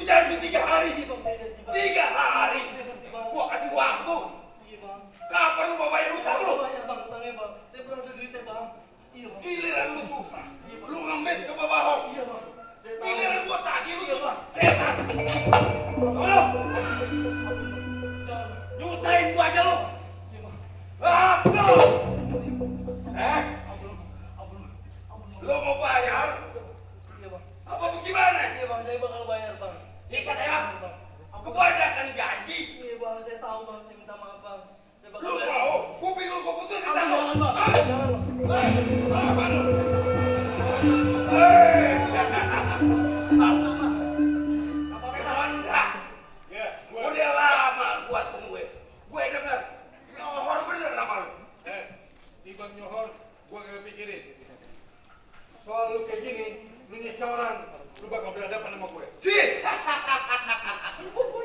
janji 3 hari. Iya bang, saya janji bang. 3 hari. Saya janji bang. Gua kasih waktu. Iya bang. Kapan lu mau bayar utang lu? Bayar bang utangnya bang. Saya belum ada duitnya bang. Iya bang. Giliran lu susah. Lu ngemis ke bawah. Iya bang. Saya tahu. Giliran gua tagih lu Iya susah. bang. Setan. Halo. Nyusahin gua aja lu. Iya bang. Apa? Eh? Ampun. Lu mau bayar? Iya bang. Apa bagaimana? Iya bang, saya bakal bayar bang. Ikat ya bang. Kebanyakan janji. Iya bang, saya tahu bang. Saya minta maaf bang. Saya bakal Lu bayar. mau? Kuping lu gua putus. Jangan bang. Hah? Jangan bang. Apa lu? Hei! Apa memang enggak? Ya, Udah lama gua tungguin. Gue denger nyohor bener sama lu. Tibang nyohor, gua gak pikirin. Soal lu kayak gini, lu nyeksa orang, lu bakal berhadapan sama gue. Sih!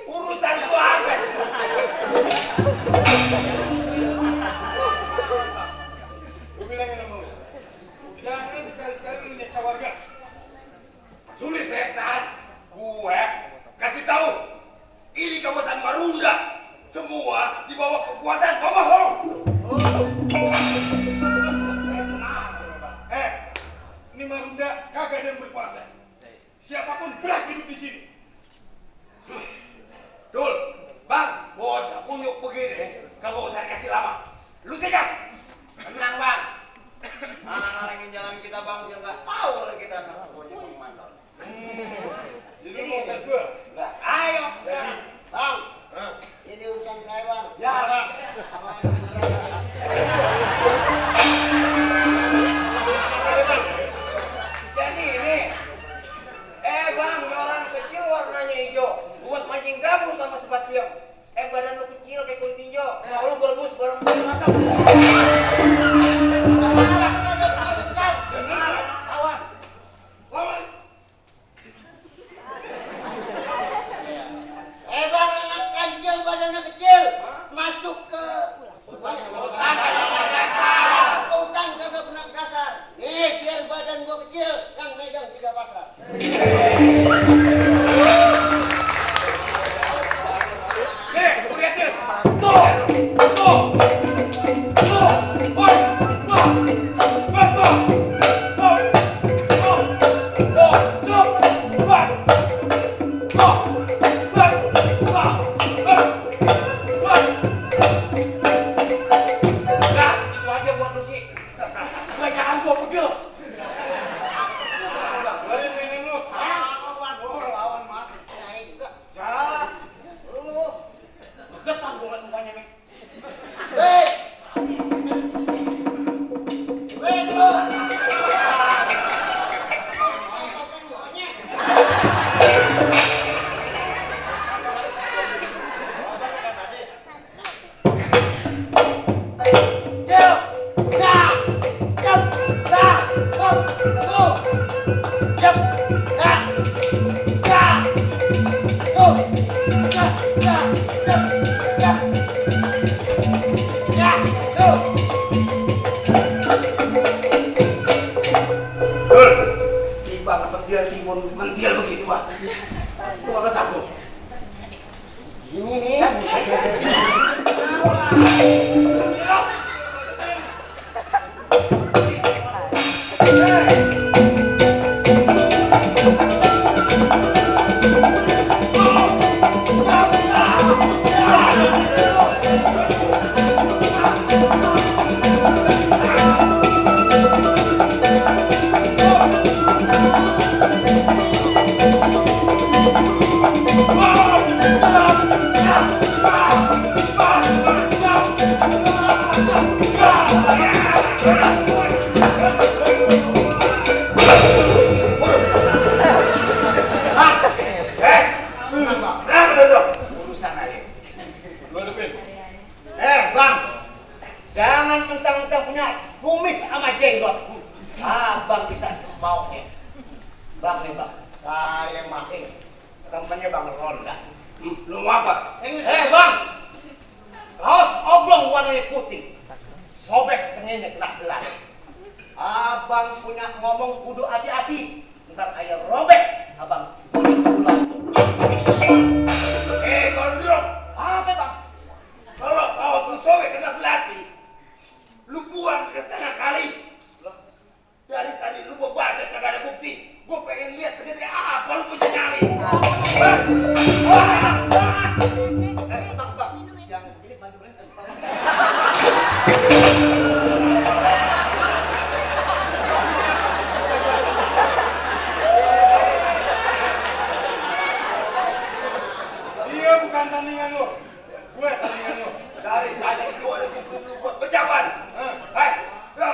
Urusan gua apa? Lu bilangin sama lu. Jangan sekali-sekali lu nyeksa warga. Sulit setan. Gue kasih tahu. Ini kawasan Marunda. Semua di bawah kekuasaan pemohon. Ini Marunda kagak ada yang berkuasa. Siapapun berhak hidup di sini. Dul, bang, bocah kunyuk begini, kalau usah kasih lama. Lu sikat. Tenang bang. Nalangin jalan kita bang, biar nggak tahu kalau kita anak buahnya Bang Mandor. Jadi lu mau gas gua? Nggak, ayo. Jadi. Bang, ini urusan saya bang. Ya, bang. Jadi ini, bang, orang kecil warnanya hijau, buat mancing gabus sama sepat siam. Badan lu kecil kayak kulit hijau, mau lu berebus bareng kulit asap. Lawan. Lawan. Bang, anak kecil badannya kecil, masuk ke utang kagak pernah kasar. Nih, biar badan gua kecil, Kang megang 3 pasar. Nih, lu liatin. Tuh, tuh, tuh, woi, tuh, tuh, tuh, tuh, tuh, tuh, tuh, woi, tuh, woi. Gas, itu aja buat lu sih. Kebanyakan gua pegel. Lain mainan lu. Lawan mati. Saya juga. Salah. Lu. Getar gua liat mukanya nih. Hei. Hei, lu. Dul, tiba dapat dia timun mendial begitu pak. Itu kagak sanggup. Ini nih. Urusan aja. Lu hadapin. Bang, jangan mentang-mentang punya kumis sama jenggot. Abang bisa semaunya. Bang nih bang, saya makin temennya Bang Ronda. Lu mau apa? Bang, kaos oblong warnanya putih, sobek tengahnya kena belah. Abang punya ngomong kudu hati-hati, ntar ayah robek, abang punya pulang. Jadi, gue pengen lihat segede apa lu punya nyali. Bang, yang begini bantu boleh? Dia bukan tandingan lo. Gue tandingan lo. Dari tadi gue ada kumpul lu buat pejabat. Hah? Hai, go.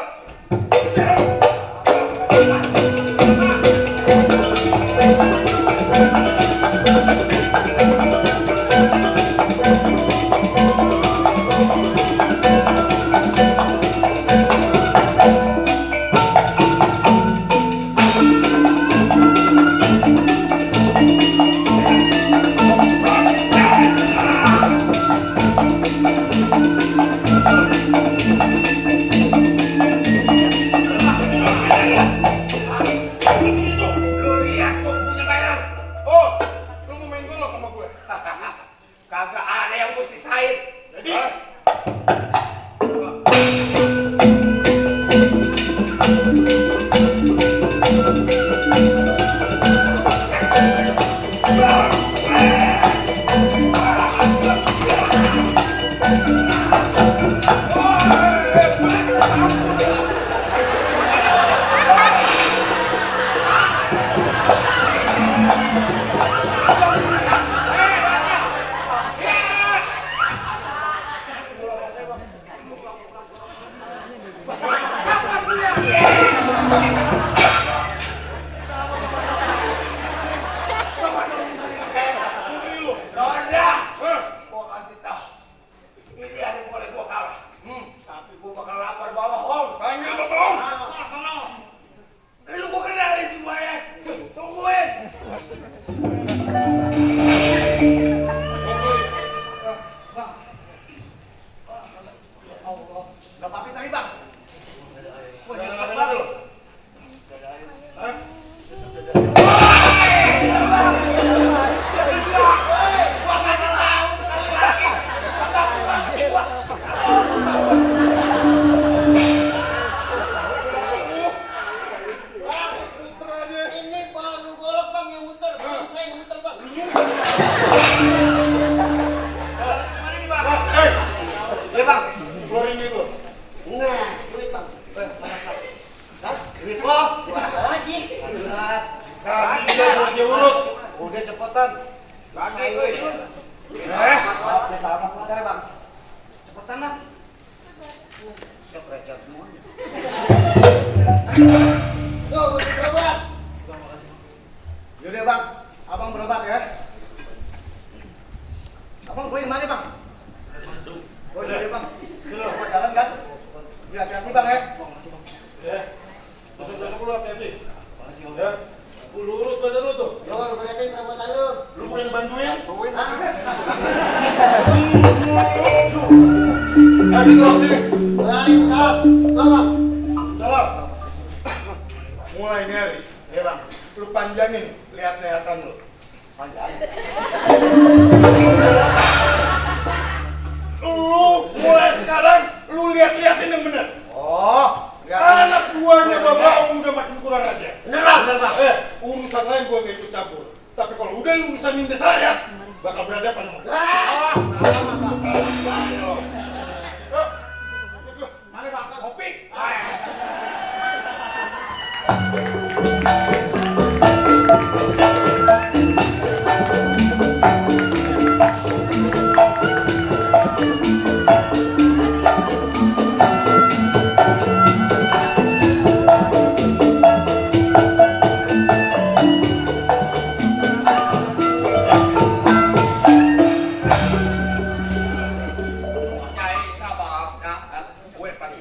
Lu lihat gue punya bayaran. Oh, lu mau main golok sama gue? Kagak ada yang mesti sain. Jadi? Nona, Hah? gue kasih tau. Ini ada boleh gue kalah. Hmm. Tapi gue bakal lapar bawah hall. Panggil Bobong. Lu gue kenalin semuanya. Tungguin. Gak pakai tadi bang. Wah, Jangan nyesek lama-lama banget. lu. Hah? Gua kasih tahu sekali lagi. Kagak puas gua. Puter aja. Ini baru golok bang yang muter, bukan saya yang muter bang. Mana nih bang? Hei, Ya bang. keluarin duit lu. Nah, duit bang. Mana bang? Hah? Duit lo? Lagi. Kasih dia aja urut. Udah cepetan. Lagi. Bentar bang. Cepetan lah. Siap raja semuanya. Tuh, udah berobat. Yaudah bang, abang berobat ya. Abang gue di mana bang? Oh iya bang. Selamat jalan kan? Ya hati-hati bang ya. Ya. Masuk-masuk lu hati-hati. Ya. Lu lurus badan lu tuh. Yo, lu beresin perawatan lu. Lu pengen dibantuin? Tungguin ah. Ayo keluar sini. Waalaikumsalam. Bang. Salam. Mulai nih hari. Ya bang. Lu panjangin lihat-lihatan lu. Lu mulai sekarang lu lihat-lihatin yang bener. Oh, Anak buahnya Bapak Om udah makin kurang aja. bener bang. Urusan lain gua gak ikut campur. Tapi kalau udah lu urusan minta saya, bakal berhadapan sama gua. Ayo. Yuk. Mari bang, kopi. Nyai sabar. Gue pasti.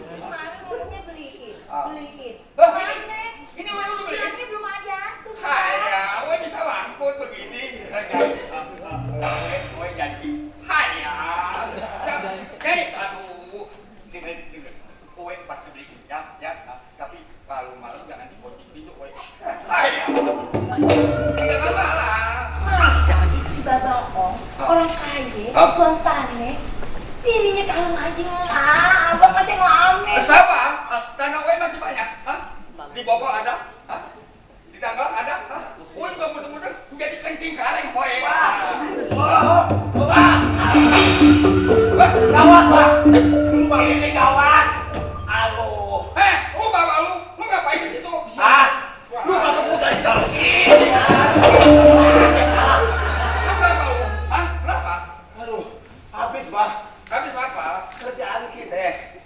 Kemarin ngomongnya beliin. Ah. Mana? Ini gue udah beli. Bilangnya belum ada. Tuh, Hai ya, gue bisa bangkut begini. Gue janji. Hai ya. Kayak aduh. Gue pasti beli. Ya. Tapi kalau malam jangan dipocing dulu. Hai ya. Jangan apa lah. Masa istri Babang Ong, orang kaya, Hah? tuan tane, dirinya kalung aja lah, abang masih ngelamin. Sabar. Tanah gue masih banyak. Hah? bogor ada? Hah? Di tanggal ada? Hah? Gue juga mudah-mudahan menjadi kencing kaleng poe. Gawat, Pak. Lu Bang ini gawat. Aduh. Lu bawa lu ngapain di situ? Lu ketemu dari dalam sini. Kenapa lu? Hah? Kenapa? Aduh, habis, Pak. Habis apa? Kerjaan kita.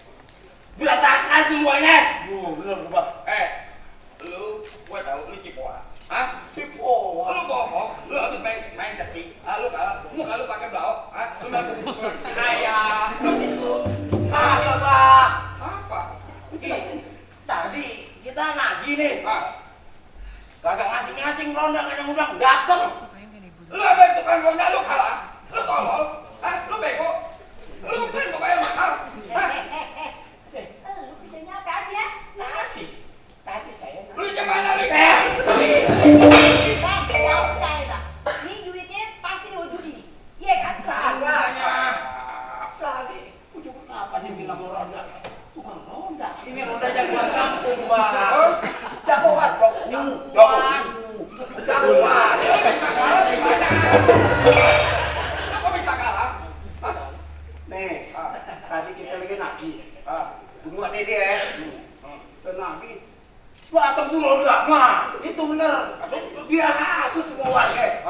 Berantakan semuanya. Bener, Pak. Gua tahu lu cipoa. Hah? Cipo. Lu bohong, lu habis main ceki. Lu kalah, muka lu pakai blau. Lu main kayak itu. Apa, Pak? Apa? Tadi kita nagih nih. Kagak Ngasing-ngasing ronda kadang-kadang dateng. lu apa tukang ronda lu kalah? Lu tolol? Lu bego? Lu kan gak bayar mahal? Lu kerjanya apa aja? Tadi saya Lu gimana lu? Bang, jauh percaya bang. Ini duitnya pasti lo judi nih. Iya kan? lagi. Ujung kenapa dia bilang ronda? Tukang ronda. Ini ronda jagoan kampung, Bang. Jagoan, jagoan. Kok bisa kalah? Nih, tadi kita lagi nagih. Bunga dia, senagih. Batang dulu ronda. Nah, itu bener. Dia hasut semua warga.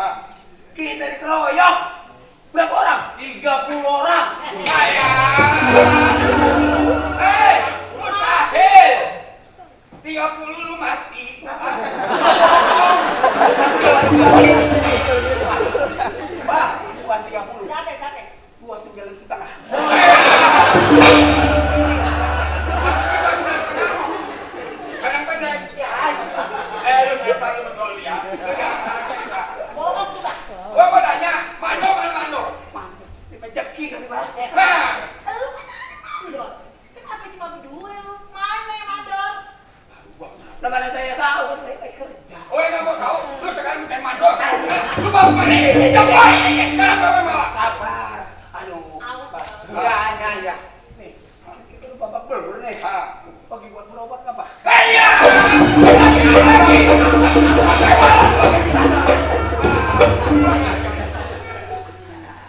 Kita dikeroyok. Berapa orang? 30 orang. Mustahil. 30 lu mati. Pak, bukan 30. Capek. 29,5. Kadang pendek. Lu siapa lu betul ya? Bohong tuh bang. Gua mau tanya, mano? Ini rezeki kan, Pak? Lu mandor. Kenapa cuma berdua lu? Mana yang mandor? Nah, mana saya tahu kan saya kerja. Nggak mau tahu. Lu sekarang bukan mano. Lu mau mana? Coba. Sekarang bawa. Sabar. Aduh. Awas, Pak. Bang. Ya. Nih, kita lu babak belur nih. Pagi buat berobat apa? Iya.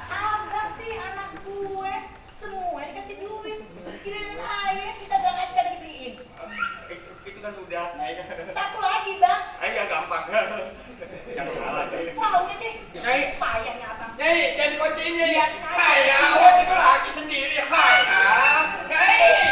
Abang sih anak gue. Semua dikasih duit. Kirain air kita jangan aja dibeliin. Itu kan udah. Satu lagi bang. Ayo gampang. Jangan salah. Wah udah deh. Payahnya abang. Nyai, jadi kunci ini. Iya. Hai, awak itu lagi sendiri. Hai, Nyai.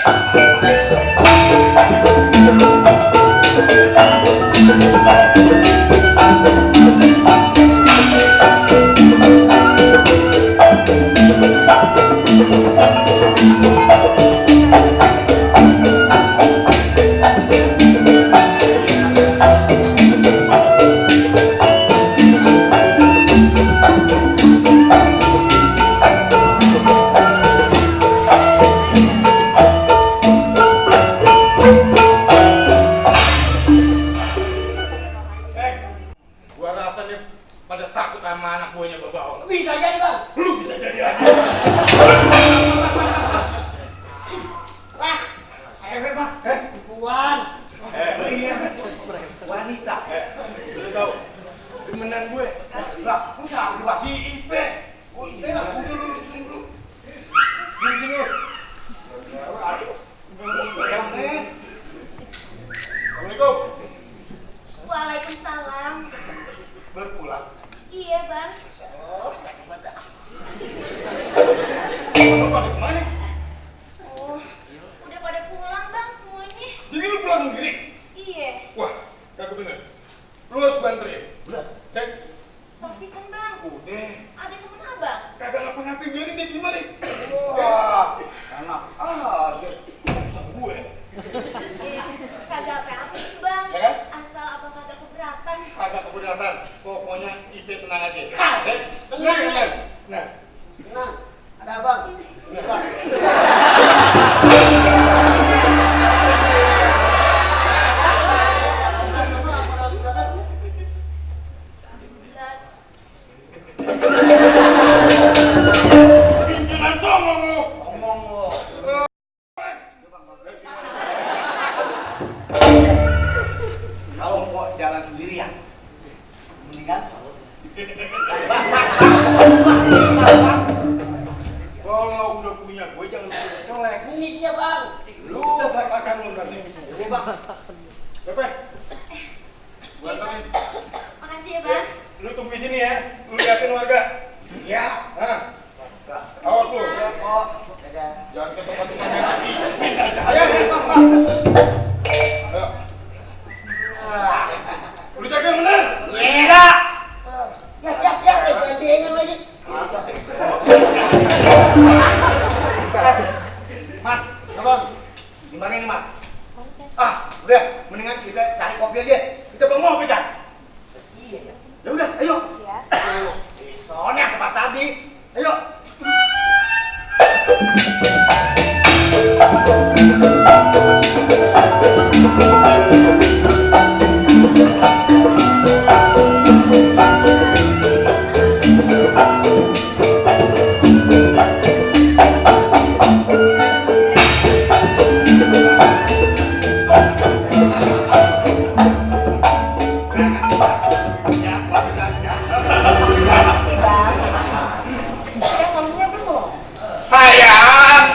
Gua rasa nih pada takut sama anak buahnya Babao. Bisa jadi, Bang. Lu bisa jadi aja. Lah, cewek, Bang. Puan. Iya. Wanita. Lu tahu temenan gue. Lah, enggak, Bang. Si Ipe. Oh, Ipe lah. Udah lu di sini dulu. Di sini lu. Assalamualaikum. Waalaikumsalam. Berpulang. Iya bang. Lu pada kemana? Oh, udah pada pulang bang semuanya. Jadi lu pulang sendiri? Iya. Wah, kagak bener. Lu harus bantuin. Udah. Cek. Toksi kan bang. Udah. Ada temen abang. Kagak ngapa-ngapain, biarin dia di mana. Wah, enak. Dia Sama gue. Kagak apa-apa sih bang. Ya kan? Asal abang kagak keberatan. Kagak keberatan. Pokoknya Ipe tenang aja. Tenang. Nah, Tenang. Ada Abang. Iya, Bang. Jelas. jangan songong lu. Ngomong lu. Bang. Pepe. Gua anterin. Makasih ya, Bang. Lu tunggu di sini ya. Lu liatin warga. Iya. Hah? Awas lu. Ya, kok. Dadah. Jangan ke tempat-tempat yang lagi. Ayo, Bang. Ayo. Lu jaga yang bener. Iya. Ya, gandengan lagi. Mat, Bang. Gimana ini, Mat? Udah, mendingan kita cari kopi aja. Kita bang ngopi kan? Iya. Ya udah, ayo. Ya. Di sana tempat tadi. Ayo. Makasih, Bang. Yang ngomongnya belum. Sayang,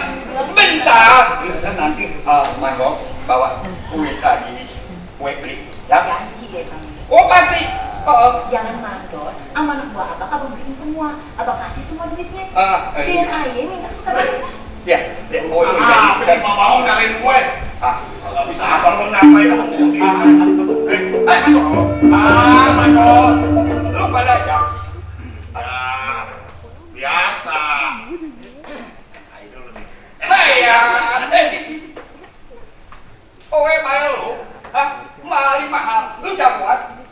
bentar. Kan nanti Mano bawa kue tadi, kue beli. Ya? Janji deh, Bang. Oh pasti. Jangan mandor, amanah buah abang beliin semua. Abang kasih semua duitnya. Iya. Biar ayah minta susah banget. Ya, ya. Oh iya. Apa sih mau nyariin gue? Kalau bisa abang lu ngapain lu sendiri? Mano. Lu pada ya. Biasa. Sayang, sini. Kowe bayar lu. Mali mahal. Lu jagoan.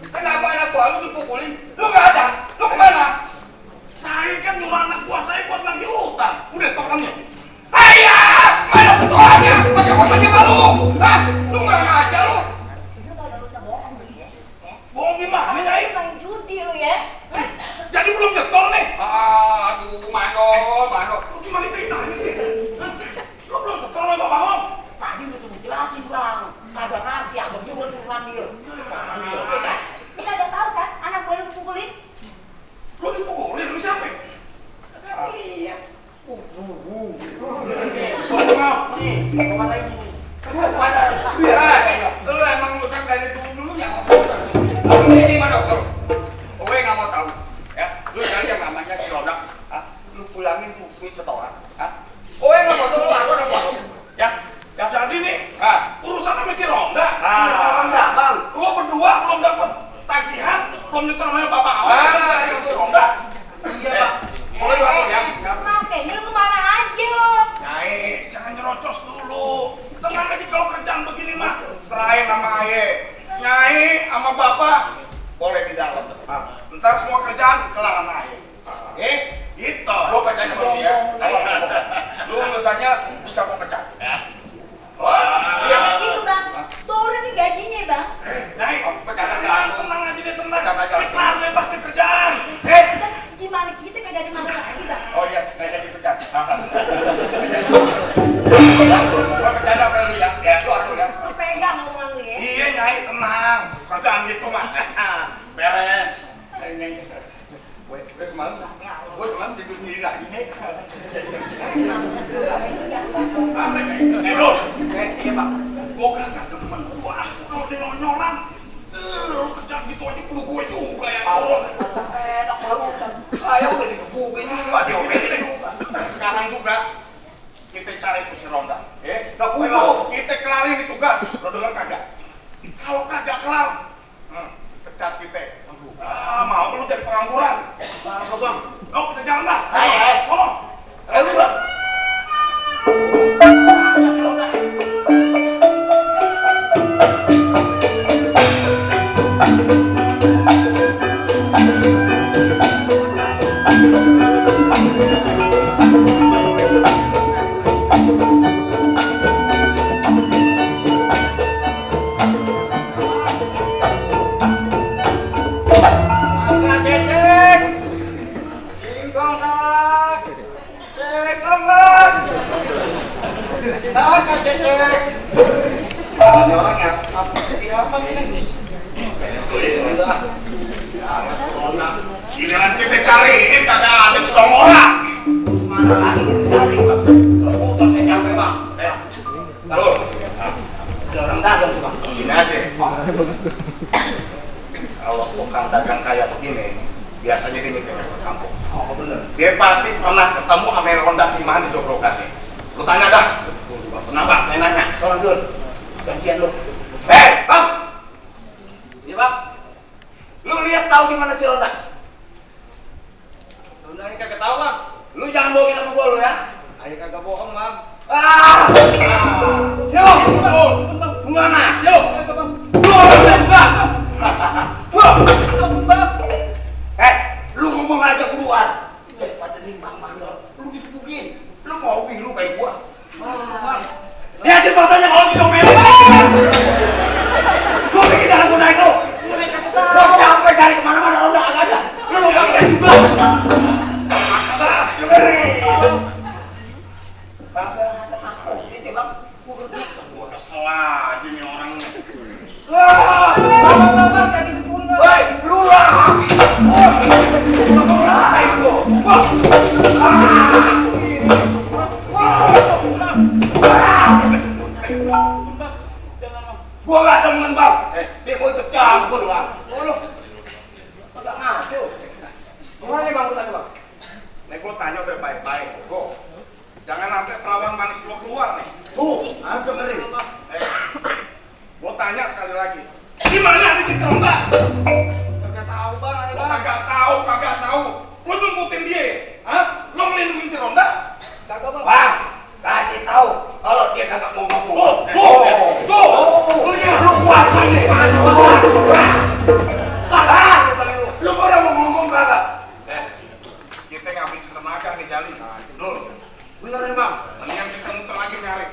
Kenapa anak buah lu dipukulin? Lu nggak ada. Lu kemana? Saya kan cuma anak buah saya buat nagih utang. Udah setorannya. Ayah, mana ketuanya? Pakai pakai malu. Lu nggak aja lu. Lu kagak usah bohong lu ya. Bohong gimana, Nyai? Main judi lu ya. Jadi belum nyetor nih. Aduh, Mano. Lu gimana ceritanya sih? Hah? Lu belum setor sama Bapak Om? Tadi udah suruh jelasin bang, kagak ngerti abang juga suruh ngambil. Lu kagak tahu kan anak gue lu pukulin? Lu dipukulin sama siapa? Lihat. Bapak Nih, kemana lagi nih? Mana? Lu emang lulusan dari dulu yang ini Mano. Kowe nggak mau tahu. Ya, lu cari yang namanya si Roda. Lu pulangin duit setoran. Kowe nggak mau tahu lu aku ada apa? Ya. Jadi nih, urusan sama si Ronda. Ronda, Bang. Lu berdua belum dapat tagihan, belum nyetor sama Bapak Om. Si Ronda. Iya, Bang. Kowe lu ya. Makanya lu kemana aja lo? Nyai, jangan nyerocos dulu. Tenang aja kalau kerjaan begini mah. Serahin sama Aye. Nyai sama Bapak boleh di dalam. Ntar semua kerjaan kelar sama Aye. Gitu. Gua percaya sama dia. Lu lulusannya bisa gua pecat. Oh, Ya kayak gitu bang. Turun nih gajinya ya bang. Nyai, pecat aja. tenang aja deh, tenang. Pecat aja. Kelar deh pasti kerjaan. Gimana kita kagak ada malu lagi bang? Oh iya, nggak jadi pecat. Gua percaya sama lu ya. Lu aku ya. Lu pegang omongan lu ya. Iya Nyai, tenang. Kerjaan gitu mah. Beres. Ini. Gue semalam tidur sendiri lagi nih. Terus, Iya, Bang. gua kagak demen gua. Aku kalau dia nyolong, lu kerja gitu aja kudu gue juga ya. Enak banget. Saya udah dikebukin juga diomelin. Sekarang juga kita cari tuh si Ronda. Nah, Ayo, kita kelarin nih tugas. Lo denger kagak? Kalau kagak kelar, pecat kita. Mau lu jadi pengangguran? Bang. Yuk, kita jalan lah. Ayo. Ngomong. Ayo, Bang. Giliran kita cariin kagak ada setong orang. Mana lagi kita cari, Bang? Motor saya nyampe, Bang. Tuh. ada orang dagang tuh bang. Gini aja. Kalau tukang dagang kayak begini, biasanya dia ngikut ke kampung. Oh bener. Dia pasti pernah ketemu sama Ronda di mana joglokannya. Lu tanya dah. Pernah bang, saya nanya. Tolong dul, gantian lu. Bang. Iya bang. Lu lihat tahu di mana si Ronda? Ronda ini kagak tahu bang. Lu jangan bohongin sama gua lu ya. Ayo kagak bohong bang. Yo, gimana? Yo, Lu ngomong aja keluar. Daripada nimbang mandor, lu digebukin. Lu mau lu kayak gua. Ya, dia matanya kalau diomelin. Lu bikin jalan gua naik lu. Lu capek cari kemana-mana lu udah ada. Lu gak bisa juga. Kagak ada takut ini bang. Gua bergerak. Gua kesel aja nih orangnya. Woi, lu lagi. Gua gak demen bang. Dia mau ikut campur bang. kagak ngaco. Gimana nih bang urusannya bang? Nih gua tanya udah baik-baik. Gua jangan sampai perawan manis gua keluar nih. Tuh, harus dengerin. Gua tanya sekali lagi. Di mana adiknya si Ronda? Kagak tahu bang, ayo Lu bang. kagak tahu. Lu jemputin dia ya? Hah? Lu melindungi si Ronda? Kagak bang. Bang, kasih tahu kalau dia kagak mau ngomong. Tuh. Lu lihat Lu kuat aja. Lu udah mau ngomong kagak? kita ngabisin tenaga nih Jali. Dul, Bener nih bang. mendingan kita muter lagi nyari.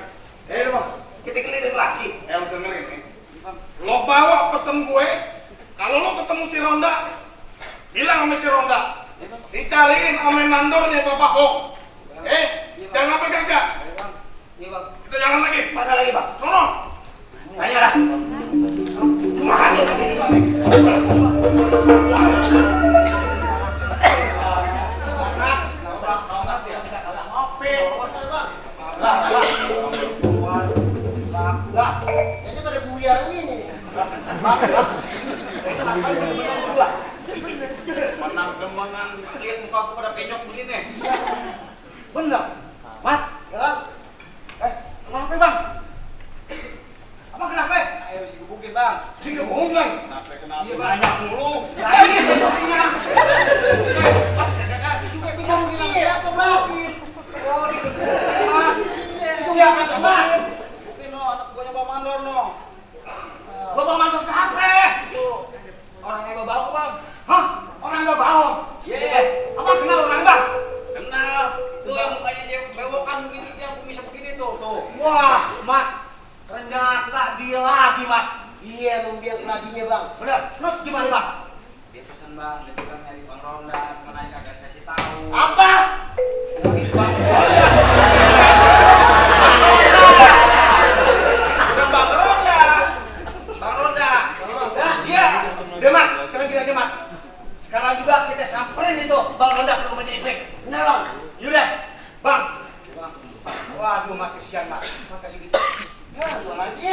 Bang, kita keliling lagi. Lu dengerin nih. Lo bawa pesen gue, kalau lo ketemu si Ronda, bilang sama si Ronda, dicariin sama mandornya Bapak Hong. Jangan sampai gagal. Iya bang. Kita jalan lagi. Mana lagi bang? Sono. Tanya lah. Kemana lagi nih bang? Kayaknya ada buyar ini. Menang-menang lihat muka aku pada penyok begini. Bener. Mat, ya. Kenapa bang? Apa kenapa? Ayo si gebukin bang. Digebukin. Kenapa Iya, Bang. nanya mulu? Lagi sepertinya. Pas kagak juga Bisa mungkin siapa bang? Oh, digebukin. Siapa bang? Gebukin no, anak gua nyoba mandor no. Bapak mantul siapa? Orangnya bawa aku bang. Hah? Orang gak bohong. Iya. Apa kenal orang bang? Kenal. Tuh yang mukanya dia bewokan begini, dia bisa begini tuh. Wah, Mat. Ternyata dia lagi, Mat. Iya, membiang laginya bang. Bener. Terus gimana bang? Dia pesen bang, dia bilang nyari bang Ronda, kemana kagak kasih tahu. Apa? Bukan bang Ronda. Bang Ronda. Iya. Udah, Mat. Sekarang gini aja, Mat. Sekarang juga kita samperin itu Bang Ronda ke rumahnya Iprik. Bener, Bang? Yaudah. Bang. Waduh, Mat. Kesian, Mat. Makasih gitu. Ya, dua lagi.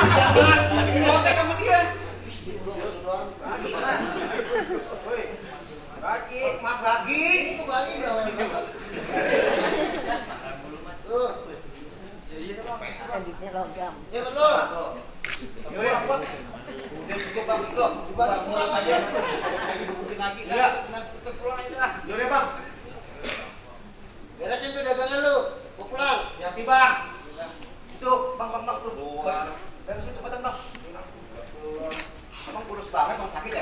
Kontak sama dia. Lagi. Mat lagi. Itu lagi bawa di bang. Tuh. Selanjutnya logam. Ya betul. Yaudah. Udah cukup, Bang. Itu. Bang, pulang aja. Gebukin lagi. Iya. Kita pulang aja dah. Yaudah, Bang. Beresin tuh dagangan lu. Gua pulang. Hati, Bang. Itu, Bang tuh. Luar. Beresin cepetan, Bang. Emang kurus banget, Bang. Sakit ya?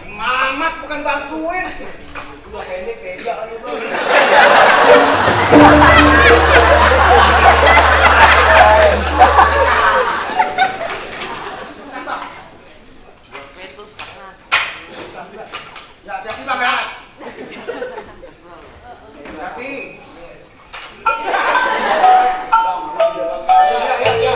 Mamat bukan bantuin. Udah pendek tega kali bro. Ya hati-hati bang ya. Hati. Ya.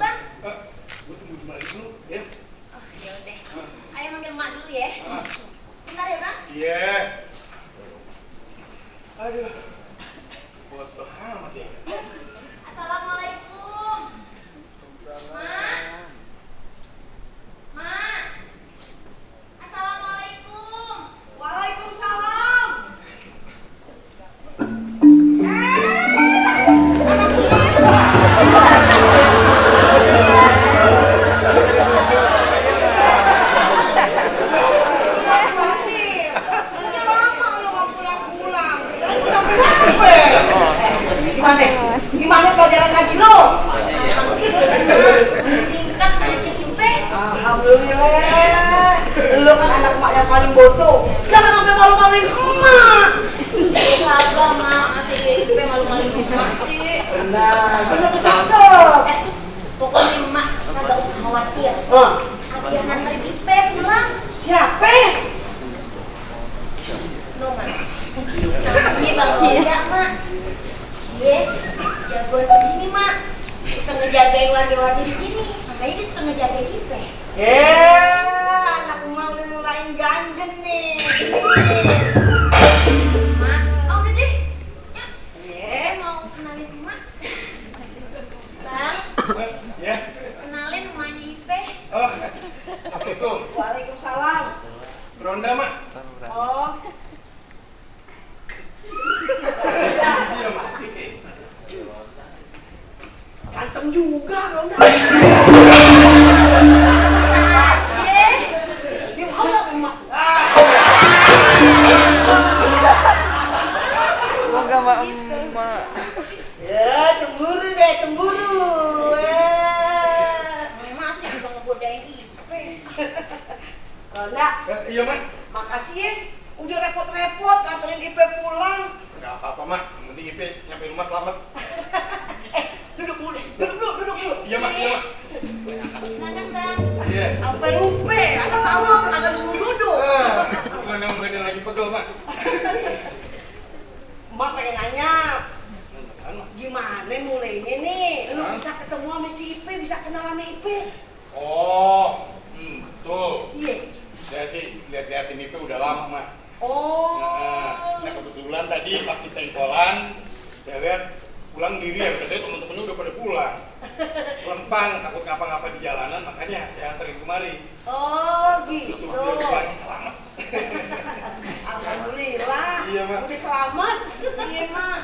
Bang? Gue tunggu di Malik dulu, ya. Oh, ya udah. Ayah manggil emak dulu ya. Bentar ya, Bang. Iya. Aduh. Bodoh amat ya. Assalamualaikum. Mak. Mak. Assalamualaikum. Waalaikumsalam. Gimana pelajaran ngaji lo? Tingkat aja Ipe. Alhamdulillah. Lo kan anak emak yang paling bodoh. Jangan sampai malu-maluin emak. Kagak, Mak. Masih Ipe malu-maluin emak sih. Nah, bener tuh cakep. Pokoknya emak kagak usah khawatir. Ada yang nganterin Ipe pulang. Siapa? Lo, Mak. Namanya Bang Cia, Mak. Dia jagoan di sini, Mak. Suka ngejagain warga-warga di sini. Makanya dia suka ngejagain Ipe. Anak emak udah mulain ganjen nih. Mak, oh udah deh. Yuk, Iya. mau kenalin emak. Bang, Ya. kenalin emaknya Ipe. Oh. Assalamualaikum. Waalaikumsalam. Ronda, Mak. Oh. Iya, Mak. Ganteng juga Ronda. Saja. Dia mau gak emak? Ya, cemburu deh, cemburu. Masih juga ngegodain Ipe. Ronda, Iya, Mak. makasih ya. Udah repot-repot nganterin Ipe pulang. Enggak apa-apa, Mak. Yang penting Ipe nyampe rumah selamat. Duduk dulu deh, duduk dulu. Iya, Mak. Iya, Mak. Silakan, Bang. Iya. Sampai lupa, ada tahu apa kagak disuruh duduk. Bukan yang badan lagi pegel, Mak. Emak pengen nanya, Apaan, Mak? gimana mulainya nih? Lu Hah? bisa ketemu sama si Ipe, bisa kenal sama Ipe. Oh, tuh. Iya. Saya sih lihat-liatin itu udah lama, Mak. Oh. Nah, kebetulan tadi pas di tengkolan, saya lihat pulang diri ya, katanya temen-temennya udah pada pulang. Lempang, takut ngapa-ngapa di jalanan, makanya saya anterin kemari. Oh gitu. Biar pulangnya selamat. Alhamdulillah. Iya, Mak. Udah selamat. Iya, Mak.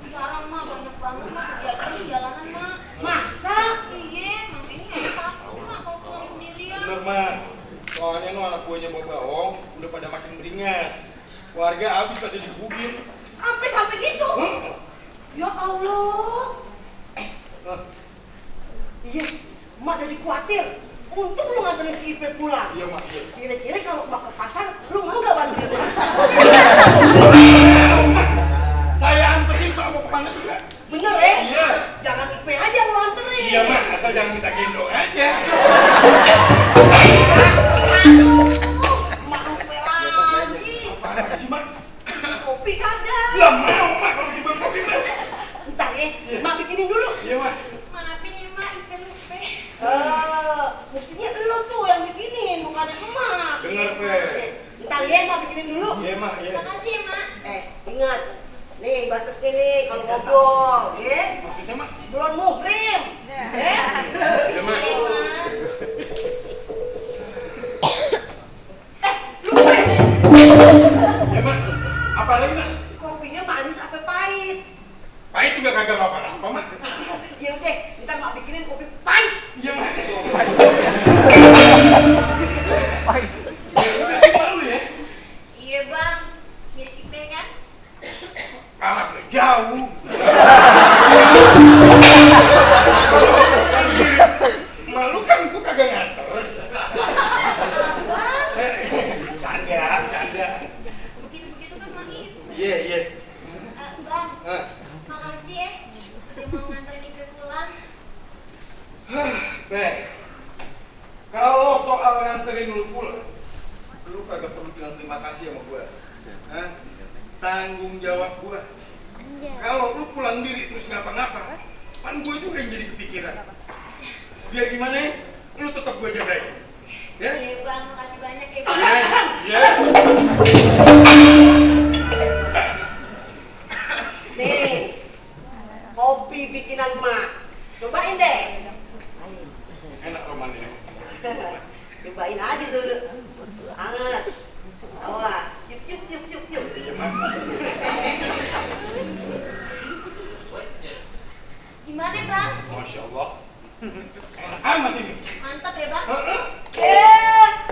Sekarang, Mak, banyak banget, Mak, kejadian di jalanan, Mak. Masa? Iya, makanya ayah takut, Mak, kalau pulang sendirian. Bener, Mak. Soalnya nu anak buahnya Bobaong udah pada makin beringas. Warga habis pada digebukin. Sampai gitu? Ya Allah. Iya, Mak jadi khawatir. Untung lu nganterin si Ipe pulang. Iya, Mak. Iya. Kira-kira kalau Mak ke pasar, lu mau gak bantuin Mak? Saya anterin, Mak, mau kemana juga. Bener ya? Iya. Jangan Ipe aja yang lu anterin. Iya, Mak. Asal jangan minta gendong aja. Aduh, Mak lupa lagi. Apaan sih, Mak? Kopi kagak. Lah mau, Mak, kalau dibang kopi, Mak. Ntar ya, Mak bikinin dulu. Iya, Mak. Maafin ya, Mak, Ipe lupa. Mestinya lo tuh yang bikinin, bukannya emak. Bener, Pe. Ntar ya, Mak bikinin dulu. Iya, Mak. Iya. Makasih ya, Mak. Ingat. Nih, batasnya nih kalau ngobrol, ya. Maksudnya, Mak? Belum muhrim. Ya. Iya, Mak. Iya, Mak. Lupa. Iya, Mak. Apa lagi, Mak? Kopinya manis apa pahit? Pahit juga kagak apa-apa, Mak. Ya udah, ntar Mak bikinin kopi pahit. Iya, Mak. Pahit. Iya, malu ya. Iya, Bang. Mirip Ipe kan? Agak jauh. Malu kan gua kagak nganter. Canda. Begitu-begitu kan, Mak Ipe. Iya, iya. Bang, Hah. makasih ya. Udah mau nganterin Ipe pulang. Beh, kalau soal nganterin lu pulang, lu kagak perlu bilang terima kasih sama gua. Hah? Tanggung jawab gua. Kalau lu pulang diri terus ngapa-ngapa, kan gua juga yang jadi kepikiran. biar gimana, lu tetap gue jagain. Ya? Iya bang, makasih banyak ya Iya, bang. iya. Nih, kopi bikinan mak. Cobain deh. Enak roman ini. Cobain aja dulu. Hangat. Awas. Cium, cium, cium, cium. Iya, Mak. Gimana bang? Masya Allah. Enak amat ini. Mantap ya bang?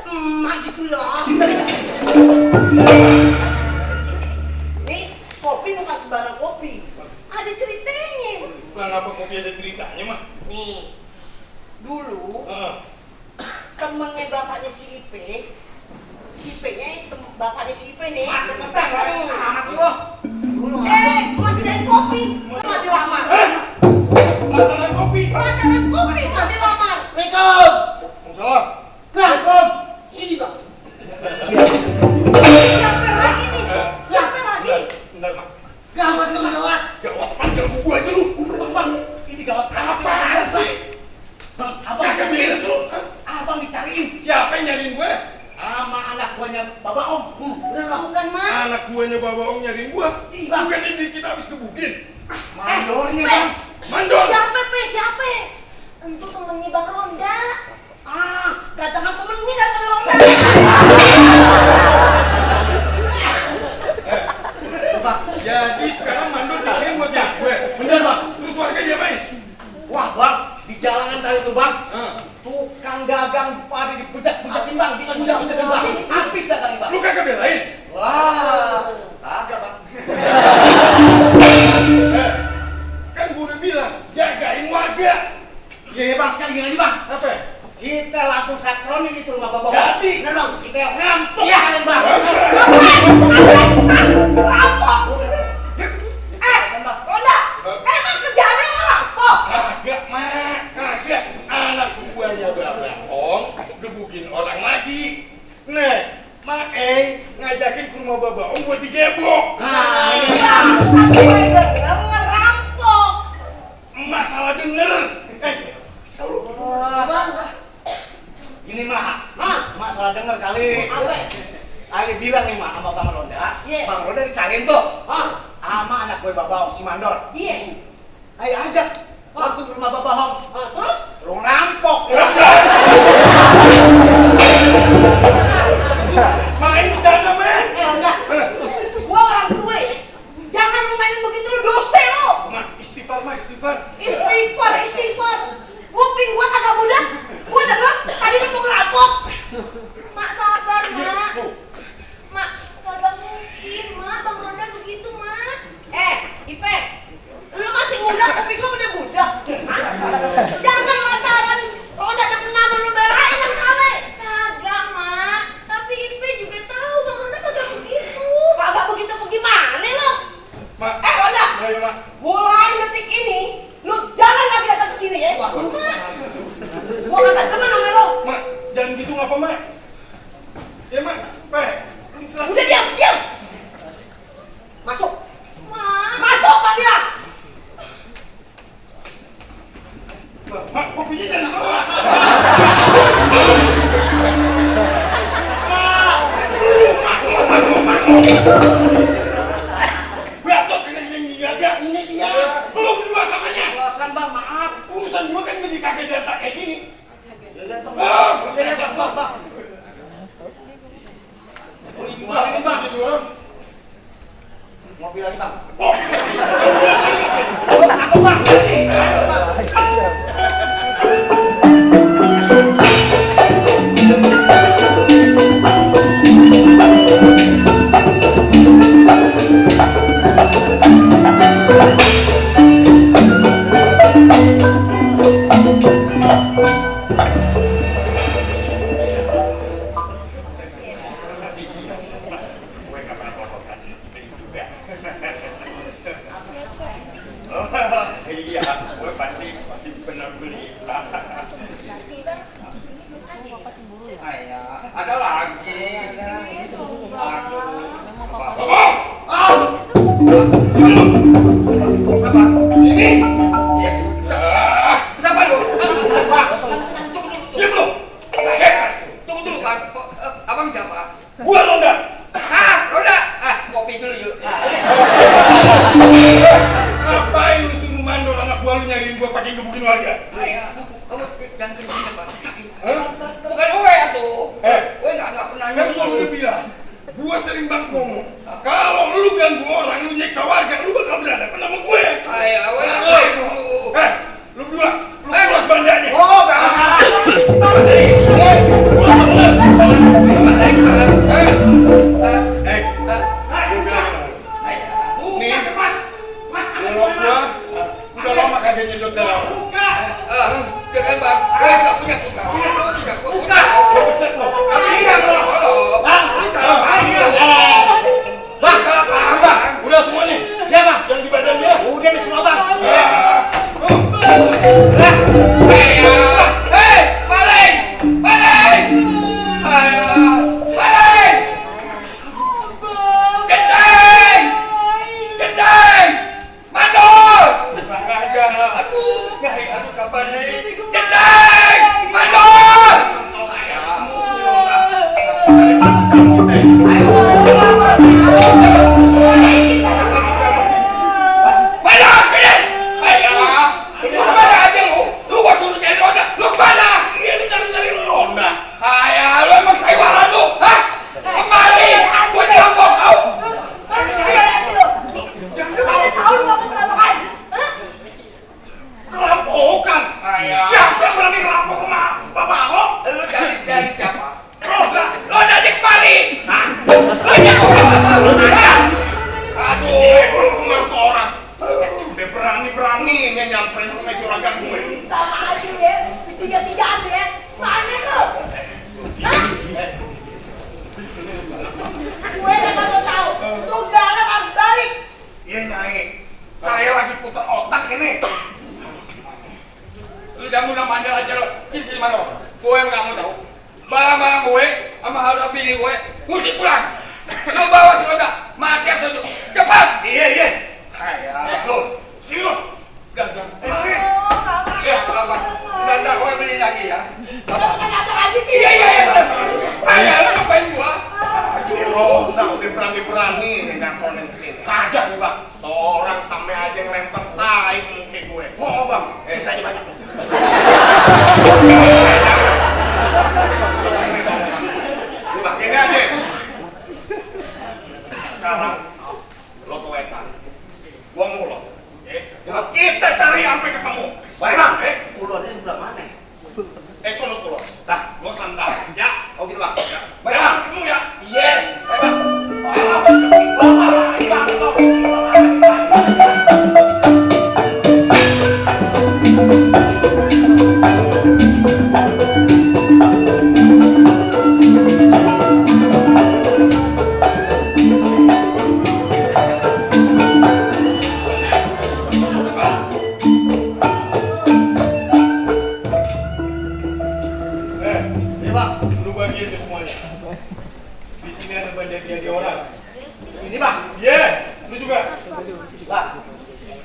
Emak gitu loh. Nih, kopi bukan sembarang kopi. Ada ceritanya. Bang, apa kopi ada ceritanya, mah? Nih, dulu Heeh. temennya bapaknya si Ipe, Ipe-nya bapaknya si Ipe nih. Cepetan, aduh, amat sih lo. Dulu Mau sediain kopi, mau dilamar. Lataran kopi. Lataran kopi mau dilamar. Assalamualaikum. Salam. Assalamualaikum. Sini bang. Siapa lagi nih? Siapa lagi? Bentar, Mak. Gawat lu gawat. Gawat panggil gua aja lu. Bang, ini gawat apaan sih? Bang, abang Kagak beres lu. abang dicariin Siapa yang nyariin gue? sama anak buahnya Bapak Om. Bener bang. Bukan mak. Anak buahnya Bapak Om nyariin gua. Ih, Bang. Bukan ini kita habis kebukin. Mandornya Pe, bang. Mandor. siapa Pe? Siapa? Tentu temennya bang Ronda. Katakan temennya daripada Ronda. Bang, Jadi sekarang mandor dikirim buat cari gue. bener bang. Terus warga diapain? Wah bang, di jalanan tadi tuh bang, Hah? tukang dagang pada dipejak-pejakin bang, diinjak-injakin bang, habis dah kali bang. Lu kagak belain? Wah, kagak bang. Kan gue udah bilang, jagain warga. Iya bang, sekarang gini aja bang. Apa? Kita langsung sakronin itu rumah Bapak Om. Jadi. Bener bang, kita rampok kalian bang. Rampok. Ronda, emang kerjaannya ngerampok? Kagak, Mak. Kagak. Anak buahnya Bapak Om gebukin orang lagi. Nah, Mak ngajakin ke rumah Bapak Om buat digebok. Nah, iya Bang, bang. satu gue denger ngerampok. Emak salah denger. Selalu. Bang, gini mah, mak salah denger kali. Apa? Ali bilang nih mak sama Bang Ronda, Iya. Bang Ronda dicariin tuh, sama anak gue Bapak Om si Mandor. Iya. Ayo ajak, langsung ke rumah Bapak Om. Terus? Ruang rampok. Main bercanda, men. Ronda, gua orang tua ya. Jangan lu mainin begitu lu dosa lu. Mak, istighfar, Mak, istighfar. Istighfar, istighfar. Kuping gua kagak budak. Gua denger tadi lu mau ngerampok. Mak sabar mak. Mak, kagak mungkin mak. Bang Ronda begitu mak. Ipe, lu masih muda, kuping lu udah budak. Jangan lantaran Ronda ada penanda lu belain yang salah. Kagak mak. Tapi Ipe juga tahu bang Ronda kagak begitu. Kagak begitu gimana lu? Mak, Ronda, ayo, Mak. mulai detik ini lu jangan lagi datang ke sini ya. Gua kagak demen sama lu. Mak, jangan gitu ngapa, Mak? Ya, Mak. Lu jelasin. Udah diam, diam. Masuk. Mak. Masuk, Pak bilang. Mak, kopinya jangan bawa. Batok ini jaga. Ini dia. Lu berdua samanya. Alasan bang, maaf. Urusan gua kan jadi kakek jantan kayak gini. Ya, bang. Ah, Ya, bang. Gimana ini, Bang? Jadi orang. Mobil lagi bang. Oh, Apa bang? gue nggak pernah melakukan ini juga. Iya, gue pasti benar beli. Ayah, ada lagi. Aduh. Sabar. Sini. Sabar lu. Udah lama kagak nyedot dalam. Dengan bang, gue nggak punya tukang. Udah, Gue peset lo. tapi iya kalau bang, salah paham ya. Bang, Salah paham bang. Udah semuanya. siapa? Yang di badan dia. Udah nih semua bang. Hei, balik, balik, balik, cendeng, cendeng, mandor, aja, aduh kapan nih, cendeng, mandor, mandor, sini, ini kemana aja lu gua suruh nyari roda, lu kemana? Iya ini nyari-nyari Ronda. Lu emang sayuran lu, hah? Kemari, gua dirampok kau. Kerampokan. Siapa yang berani ngerampok sama Bapak Ahok? Lu cari siapa? Ronda. Lo dari kemari. Lo jangan. Aduh. Ngerti orang. Udah berani-beraninya nyamperin rumah juragan gue. Sama aja ya, tiga-tigaan ya. Mana lo? Hah? Gue memang lo tahu, Tunggala harus balik. Iya Nyai. Saya lagi putar otak ini. Lu jangan mudah mandel aja lo. Sini mana? Gue nggak mau tahu. Barang-barang gue sama harga bini gue mesti pulang. Lu bawa si roda, mati atau hidup. Cepat. Iya. Hayal. Lo, sini lo. Udah. Ya, apa? Sudah gue beli lagi ya. Iya. Hayal, lu ngapain gua? Si Ronda udah berani-berani nih ngatonin sini. Hajar nih bang. Orang sampai aja ngelempar tai ke muka gue. Mau bang? Sisanya banyak. Bang, ini aja. Sekarang lo ke wetan. Gua mulot. Kita cari sampai ketemu. Baik bang. Ulurnya sebelah mana? Sono kulon. Dah, gua sandal. Ya. Oh gitu bang. Baik bang, ketemu ya. Iya. Ini bang, lu bagiin ke semuanya. Di sini ada bandar dia orang. Ini bang. Iya, lu juga. Bang.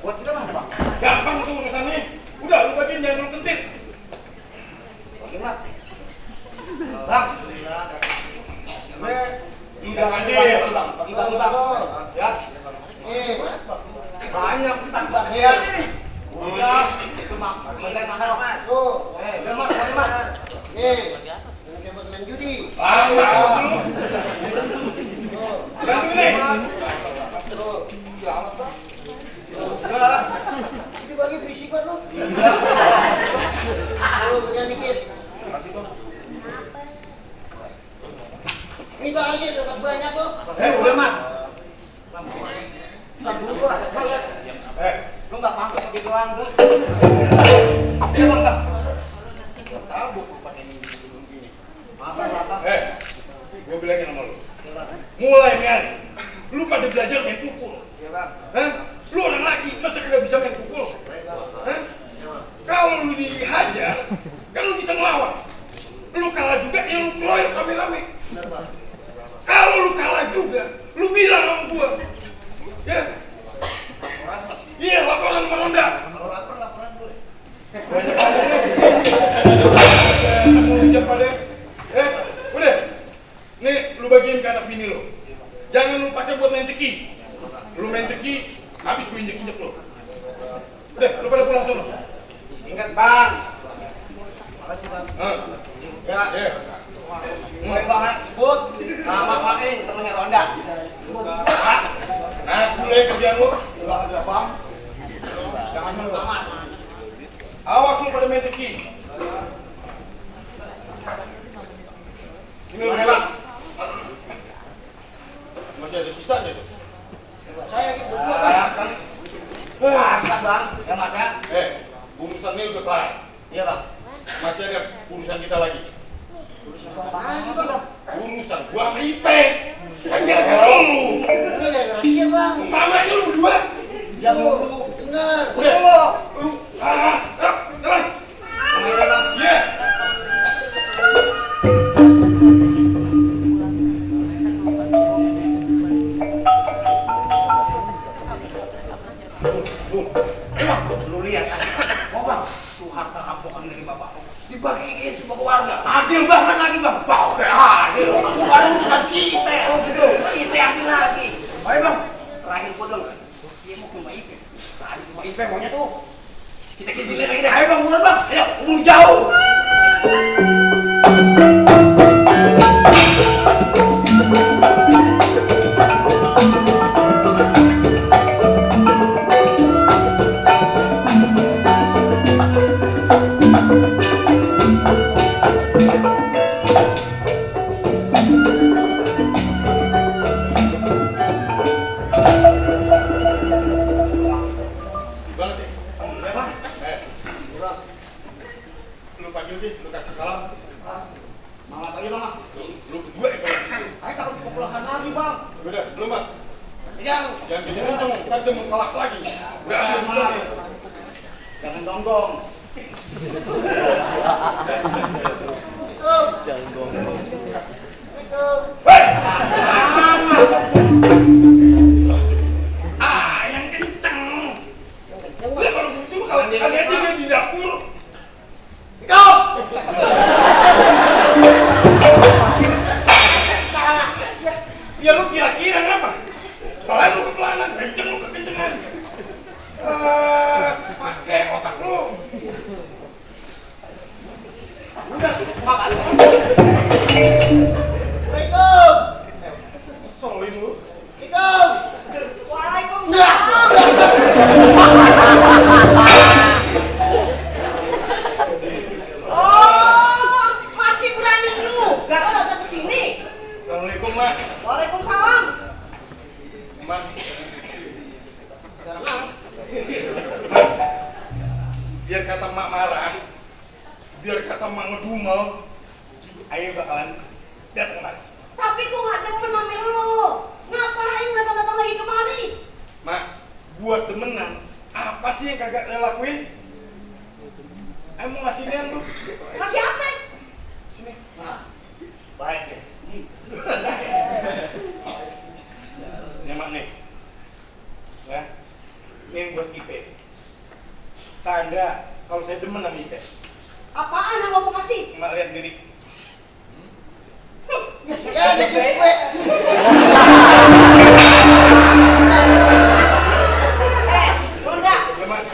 Buat kita mana bang? Gampang itu urusannya. Udah, lu bagiin jangan lu kentit. Oke bang. Bang. Udah adil. Bang. Bagi bang. Ya. Banyak kita ya. Udah. Itu mak. Mulai mahal mas. Tuh. Udah mas. Mari mas. Nih. Ini buat main judi. Banyak lu. Tuh. Bantu nih. Tuh. Udah. Ini bagi berisik banget lu. Tuh, gedean dikit. Kasih bang. Minta aja dapat banyak lo. Udah mat. Lu nggak masuk gitu doang tuh. Dia bang nggak. Tahu buku pakai ini begini. Maaf. Gua bilangin sama lu. Mulai nih hari, lu pada belajar main pukul. Iya bang. Hah? Lu orang laki, masa kagak bisa main pukul? Hah? Kalau lu dihajar, kan lu bisa melawan. Lu kalah juga, ya lu keroyok rame-rame. Kalau lu kalah juga, lu bilang sama gua. Ya? Iya, laporan sama Ronda. Kalau lapar laporan gue. Banyak kamu ujak pada. Udah. Nih, lu bagiin ke anak bini lu. Jangan lu pakai buat main ceki. Lu main ceki, habis gue injek-injek lu. Udah, lu pada pulang sono. Ingat bang. Makasih bang. Ya. Mulai banget sebut nama Pak ini temennya Ronda. Nah, mulai kerjaan lu. Udah bang. Jangan malu amat. Awas lu pada main ceki. lagi? Urusan apaan sih bang? Urusan gua sama Ipe. Kan gara-gara lu. Ini gara-gara dia bang. Sama aja lu berdua. Yang dulu dengar. Udah, lu. Jalan. Iya. Lu lihat kan? Oh bang, tuh harta rampokan dari bapak dibagiin semua ke warga. Adil banget lagi bang. Bau kayak adil. Bukan urusan kita. Oh gitu. Kita ambil lagi. Ayo bang, terakhir gua dong. Dia mau ke rumah Ipe. Tadi rumah Ipe maunya tuh. Kita kecilin lagi deh. Ayo bang, mulai bang. Ayo, umur jauh. Lu kasih salam. Malah lagi bang. Lu berdua ya kalau gitu. Ayo takut kepulasan lagi bang. Udah, lu mah. Jangan. Jangan kenceng-kenceng, ntar dia mau kelak lagi. Udah, ambil besar nih. Jangan gonggong. Hei! Yang kenceng. Udah kalau begitu kalian aja di dapur. Ya lu kira-kira ngapa? Pelan lu kepelanan, kenceng lu kekencengan. Pakai otak lu. Udah, semua balik. Assalamualaikum. Solin lu. Assalamualaikum. Waalaikumsalam. Oh, masih berani juga lo datang ke sini. Assalamualaikum, Mak. Waalaikumsalam. Mak. Biar kata Mak marah, biar kata Mak ngedumel, ayo bakalan datang lagi. Tapi gua gak demen sama lo. Ngapain datang-datang lagi kemari? Mak, buat demenan, apa sih yang kagak lo lakuin? Ayo mau ngasih dia lu. Masih apa? Sini. Nah, baik deh. Ini Mak nih. Ya. Ini buat Ipe. Tanda kalau saya demen sama Ipe. Apaan yang lo mau kasih? Mak lihat diri. Ya, gitu gue. Ronda, Ya, Mak.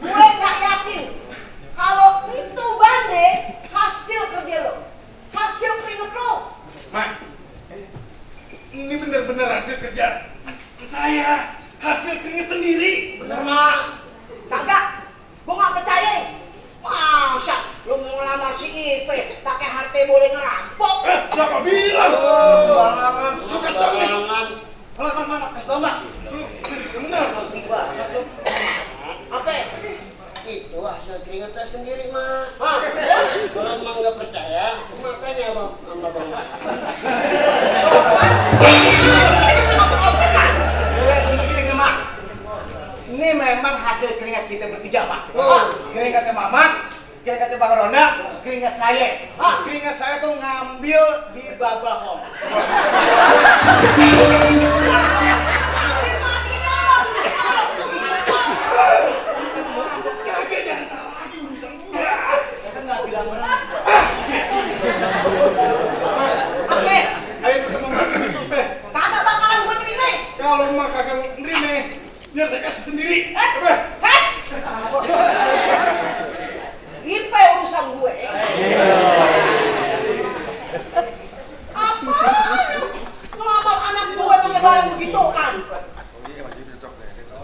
gue gak yakin kalau itu Bande hasil kerja lo, hasil keringet lo. Mak. Ini bener-bener hasil kerja saya. Hasil keringet sendiri. Bener mak. Kagak, gue gak percaya. Masa lo mau ngelamar si Ipe pakai harta boleh ngerampok? Siapa bilang? Sembarangan. Lu kasih tau nih. Mana? Kasih tau mak. Lu, yang bener. Apa? Itu hasil keringat saya sendiri mak. Hah? Kalau emang nggak percaya, makanya bang, sama bang. Gini mak. Ini memang hasil keringat kita bertiga mak. Keringatnya Mama, keringatnya Bang Ronda, keringat saya. Keringat saya tuh ngambil di Babahong. Kagak jangan lagi urusan gua. Saya kan nggak bilang benar. Oke, Ayo ketemu ngasih itu, Pe. kagak bakalan gue terima. Kalau Mak kagak nerima, biar saya kasih sendiri. Pe. Hei! Ipe urusan gue. Apaan? Ngelamar anak gue pakai barang begitu kan?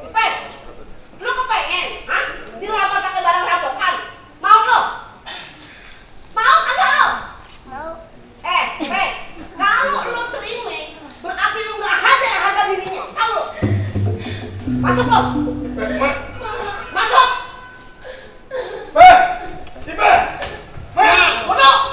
Ipe, lu kepengen? Hah? Dilamar pakai barang rampokan? Mau lo? Mau kagak lo? Mau. Ipe, kalau lo terima, berarti lo nggak ada harga dirinya. Tahu lo? Masuk lo. Mak. Masuk. Pe. Ipe. Mak. Bodoh.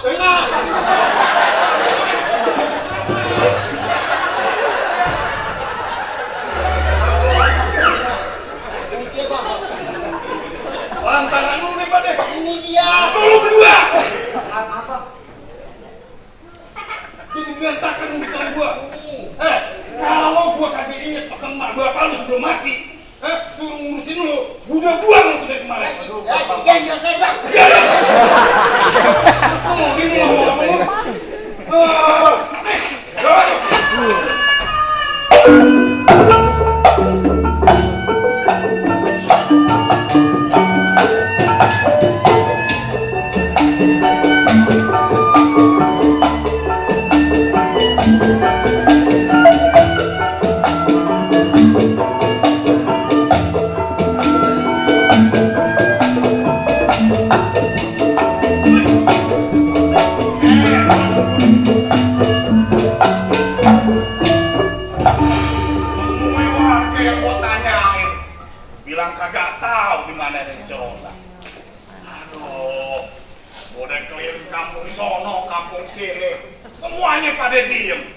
keliling kampung sono, kampung sini, semuanya pada diem.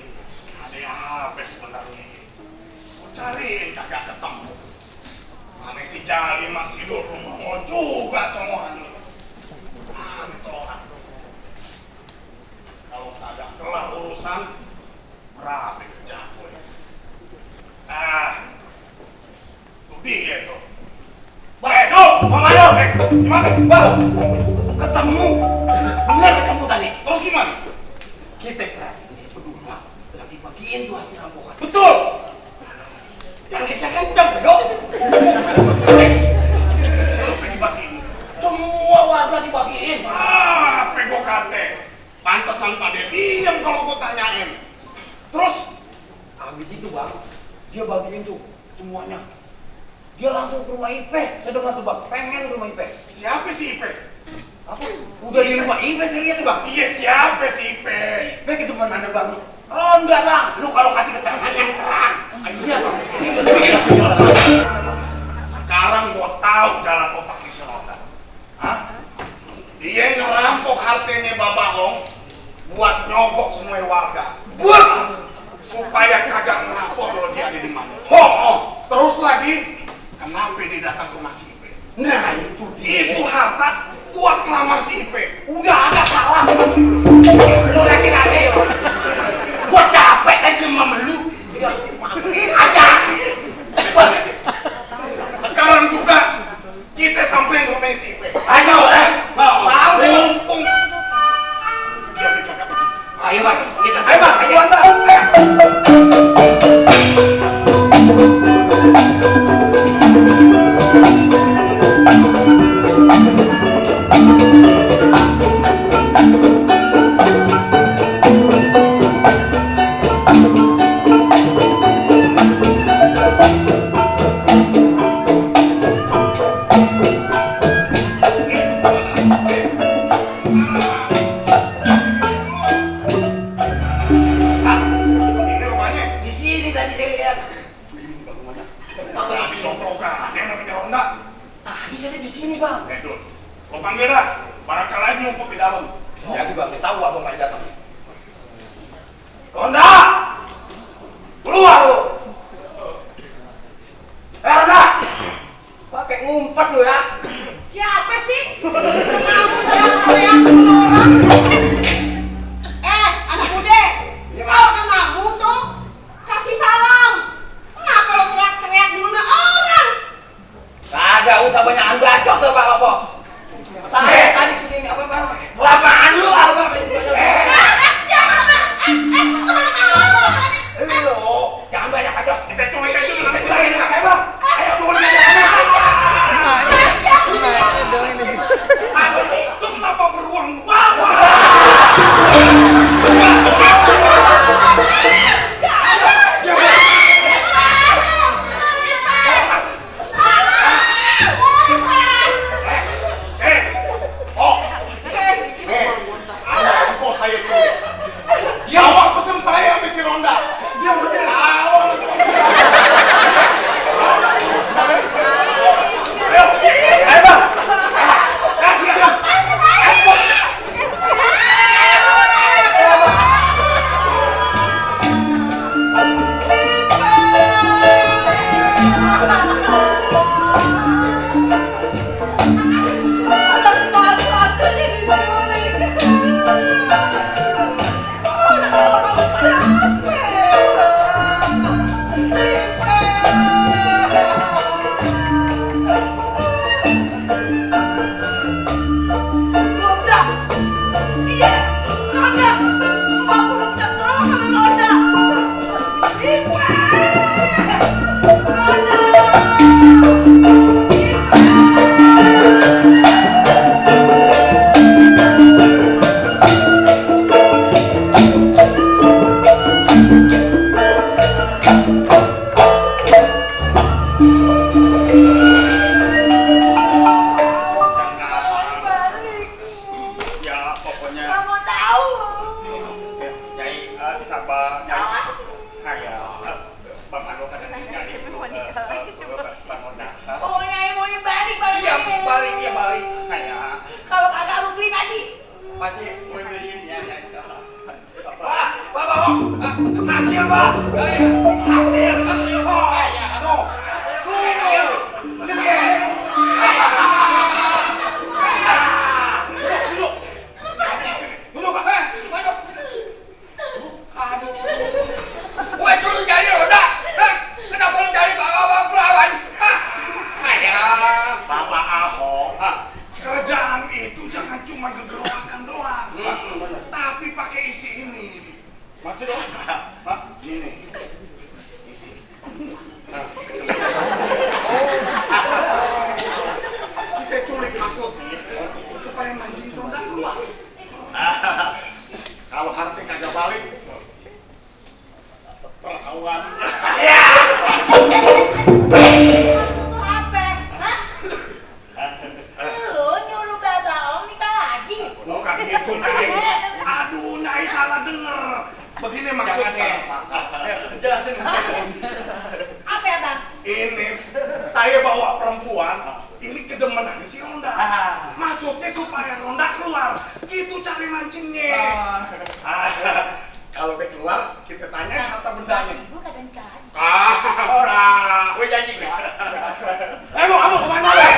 Ada apa sebenarnya? Gua cariin kagak ketemu. Mana si Jali masih dulu mau juga colohan. Mana colohan? Kalau kagak kelar urusan, berapa kerja gue? Tuh dia tuh. Gimana? Baru ketemu. Benar ketemu tadi. Terus gimana? Kita berarti berdua lagi bagiin tuh hasil rampokan. Betul. Jangan kencang-kencang, bro. Siapa dibagiin? Semua warga dibagiin. Pego kate. Pantesan pada diam kalau gua tanyain. Terus Habis itu bang, dia bagiin tuh semuanya. Dia langsung ke rumah Ipe. Saya dengar tuh bang, pengen ke rumah Ipe. siapa si Ipe? Apa? Udah di rumah Ipe saya lihat tuh bang. Iya siapa si Ipe? Ipe itu mana bang? Oh enggak bang, lu kalau kasih keterangan yang terang. Iya bang, ini betul. Sekarang gua tahu jalan otaknya si Ronda. Hah? Dia ngerampok hartanya Babahong buat nyogok semua warga. Buat supaya kagak ngelapor kalau dia ada di mana. Terus lagi, kenapa dia datang ke rumah si Ipe? Nah itu dia. Itu harta buat ngelamar si Ipe. Udah agak salah. Lu laki-laki lo. Gua capek kan cuma melu. Aja. Sekarang juga kita samperin rumah si Ipe. Ayo, mau. Mumpung dia kagak pergi. Ayo bang, kita Ayo bang, ayo buat bang. Ini rumahnya. di sini tadi saya lihat. Tapi cokrokan, yang namanya Ronda. Tadi saya di sini bang. Tuh, lo panggil dah. Barangkali nyumput di dalam. Jadi bang, kita tahu abang main datang. Ronda, keluar lu. Ronda, pakai ngumpet lu ya. Siapa sih? Kamu teriak-teriak sama orang. Anak muda, kalau kenapa tuh kasih salam. Kenapa lo teriak-teriak di rumah orang? Kagak usah banyakan bacot tuh Pak Opo. Saya tadi kesini apa bang? Kelamaan lu abang. Lu jangan banyak bacot. Kita culik aja dulu. Kita ini pakai bang. Ayo tulis aja. Apa sih? Lu kenapa beruang bawah? Anak kok saya culik. Dia awak pesen saya sama si Ronda. Dia udah awak. Ayo bang. Anak batu ini diculik. Udah tahu kamu siapa? Ronda, iya, Ronda, Mbak udah minta tolong sama Ronda. Ipe, Ronda. Ya pokoknya Kamu tahu? Nyai sabar Nyai saya Bang Ando kan nyari Bang Onda. Pokoknya yang mau balik Iya balik saya. Kalau kagak rugi lagi. masih mau beliin ya. Pak, hasil Pak. Hasil. Oh, tuh. Duduk Pak. Aduh. Gue suruh cari roda. Kenapa lu cari bawa pelawan? Bapak Ahok, kerjaan itu jangan cuma gegerowakan doang, tapi pakai isi ini. Maksud lo? Gini, isi. Kita culik maksudnya supaya mancing roda keluar. Kalau Harti kagak balik, perawan. Maksud lu apa? Hah? Lu nyuruh Babaong nikah lagi? Bukan gitu, Nyai. Aduh, Nyai salah denger. Begini maksudnya. Jelasin. Apa ya bang? Ini saya bawa perempuan, ini kedemenan si Ronda. Maksudnya supaya Ronda keluar. Gitu cari mancingnya. Kalau dia keluar, kita tanya harta bendanya. Ibu kagak nikah lagi. Gue janji gak? Kamu kemana le?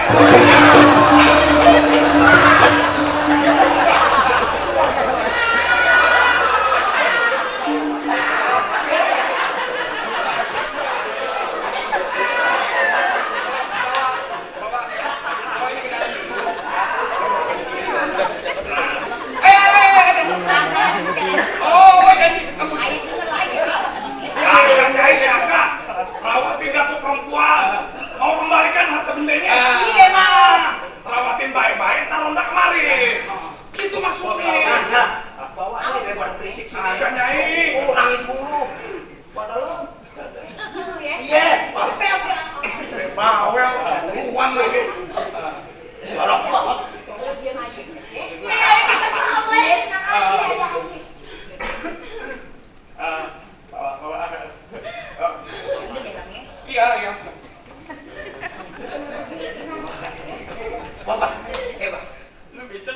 Oh, janji. Ayo denger lagi apa sama dia. Kalian Nyai siapa? Rawatin datu perempuan. Mau kembalikan harta bendanya? Iya bang. Rawatin baik-baik, ntar Ronda kemari. Gitu maksudnya. Bawa ini daripada berisik sini. Agak Nyai. Nangis mulu. Padahal Dulu ya. iya. Bawel, buruan lagi. Barok banget. Dia maju. Iya, kita salah. Iya, tenang aja ada lagi. Ingat ya bang ya. Iya. Bapak, Pak. Lu pinter.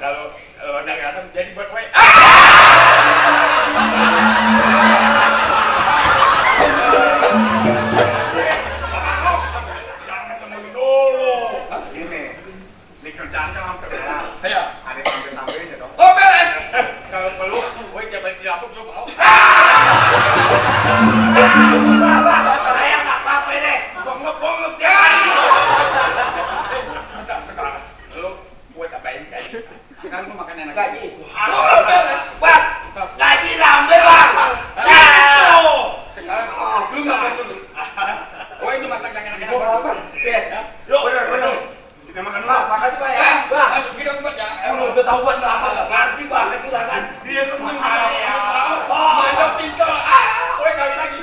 Kalau udah datang jadi buat gue. Jangan temuin dulu. Ini kerjaan kan hampir kelar. Iya. Ada tampil-tampilnya dong. Oh, beres. Kalau perlu, gue coba di dapur juga mau. Bapak, saya nggak apa-apa deh. Bongep-bongep tiap hari. Bentar. Lu gue tambahin gaji. Sekarang lu makan enak. Gaji. Oh, beres. Bang, gaji nambah bang. Sekarang lu makan dulu. Gue itu masak yang enak-enak. Yuk, bener. Kita makan dulu. Makasih Pak ya. Bang, Masuk kita buat ya. udah tahu buat lama nggak ngerti banget juragan. Dia seneng Saya. Oh, Mana pintar. Gue kali lagi.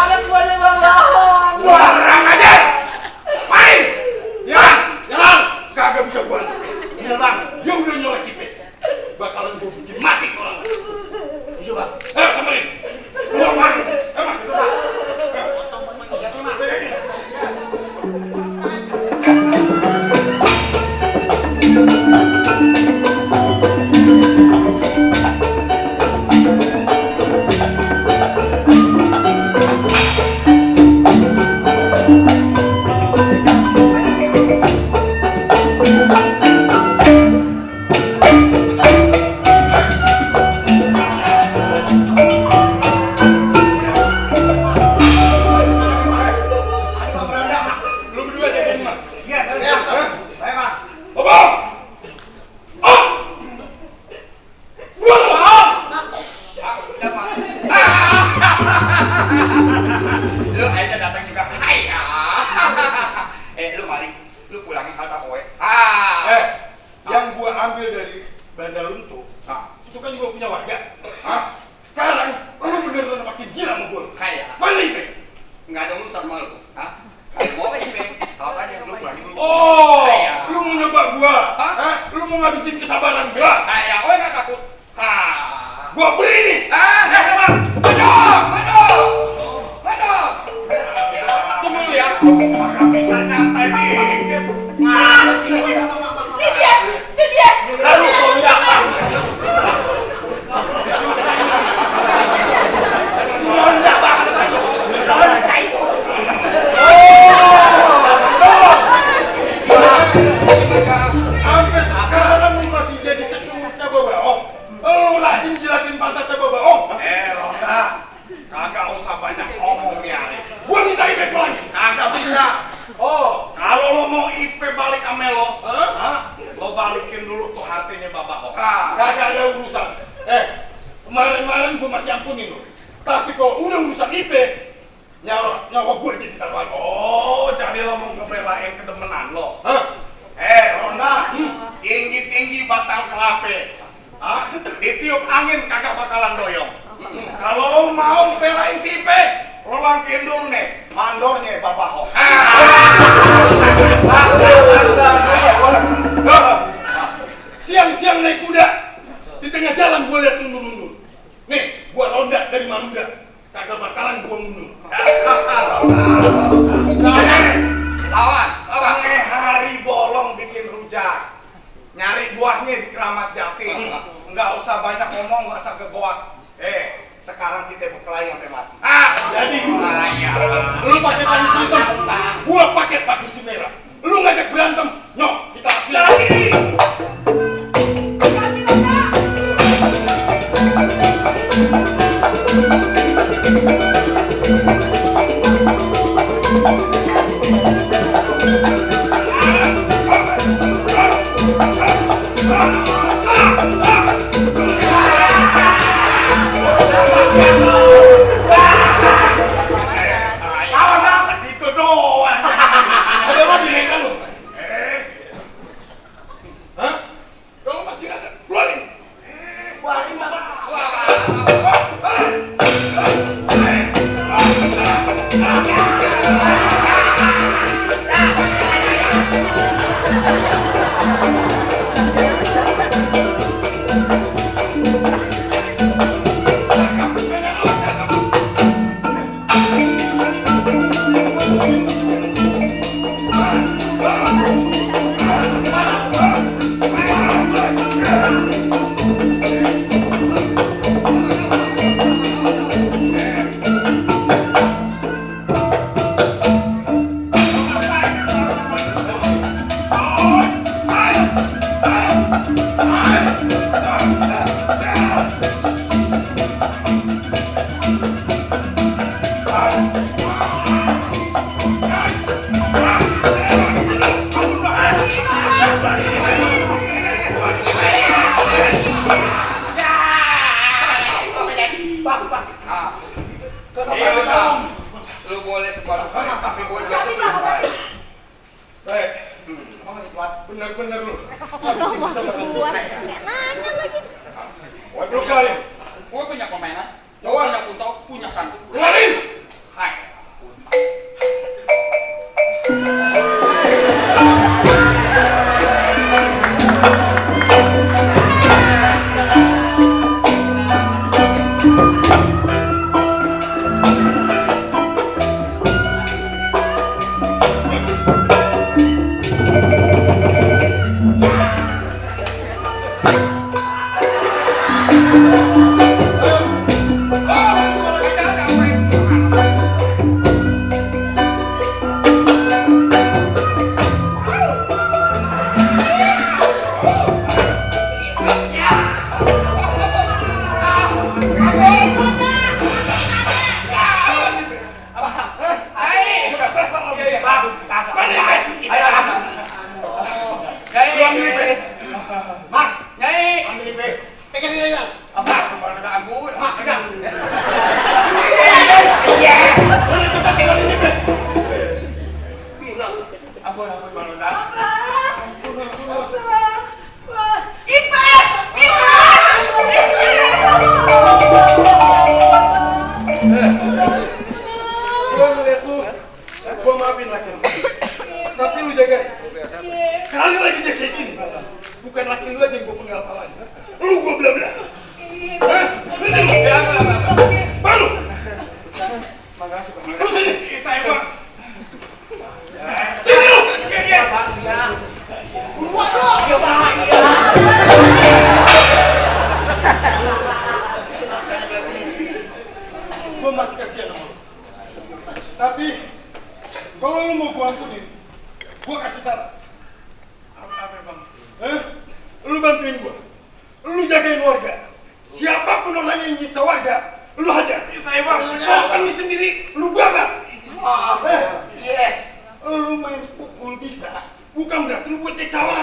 Ada Lu aja datang juga. Hai ya. Lu balik. Lu pulangin kata Oe. Yang gua ambil dari Bandar Lunto, itu kan gua punya warga. Sekarang lu bener-bener makin gila sama gua. Hai ya. Mana Ipeng? Enggak ada urusan sama lu. Mau apa Ipeng? Tahu aja lu pulangin dulu. Oh, Hai ya. lu mau nyoba gua? Lu mau ngabisin kesabaran gua? Hai ya, Oe enggak takut. Gua beri nih. Maju. Tunggu dulu ya. Maka bisa nyantai dikit. Itu dia. Lalu kau siapa? Sampai sekarang lu masih jadi cecungutnya Bobaong. Lu rajin jilatin pantatnya Bobaong. Ronda, kagak usah banyak ngomong nih Ari. Gua minta IP lagi. Kagak bisa. Kalau lo mau IP balik sama lo, lo balikin dulu tuh hartanya Bapak. Kagak ada urusan. Kemarin-kemarin gua masih ampunin lo. Tapi kalau udah urusan IP, nyawa gue jadi taruhan. Jadi lo mau ngebelain kedemenan lo? Ronda, tinggi-tinggi batang kelape. Ditiup angin kagak bakalan doyong. Kalau lo mau belain si Ipe, lo langkin dulu nih mandornya Bapak Ho. Siang-siang naik kuda, di tengah jalan gue liat mundur-mundur. Nih, gue Ronda dari Marunda, kagak bakalan gue mundur. Lawan. Tengah hari bolong bikin rujak, nyari buahnya di Keramat Jati. Nggak usah banyak ngomong, nggak usah kegoak. Sekarang kita berkelahi sampai mati. Jadi, lu pakai baju hitam, gua pakai baju merah. Lu ngajak berantem, nyok kita lagi. Itu doang. Ada lagi nih kamu? Kalau masih ada, keluarin. Keluarin Bapak. Lu boleh sekolah, tapi gue juga bener-bener lu. Masih kuat. Nggak nanya lagi. Lu kali. Gue punya permainan, punya punto, punya santu. Keluarin. Hai. bukan laki lu aja yang gue penggal palanya. Lu gue belah-belah. Hah? Ya, Bang. Baru. Makasih, Bang. Lu sini. Saya bang. Sini lu. Iya. Buat lo. Ya bahaya. Gue masih kasihan sama lu. Tapi kalau lu mau gue ampunin, gue kasih saran. Apa bang? Lu bantuin gue. Lu jagain warga. Siapapun orang yang nyiksa warga, lu hajar. Saya bang. Kalau kami sendiri, lu bakar. Maaf. Iya. Lu main pukul bisa, bukan berarti lu buat nyiksa orang.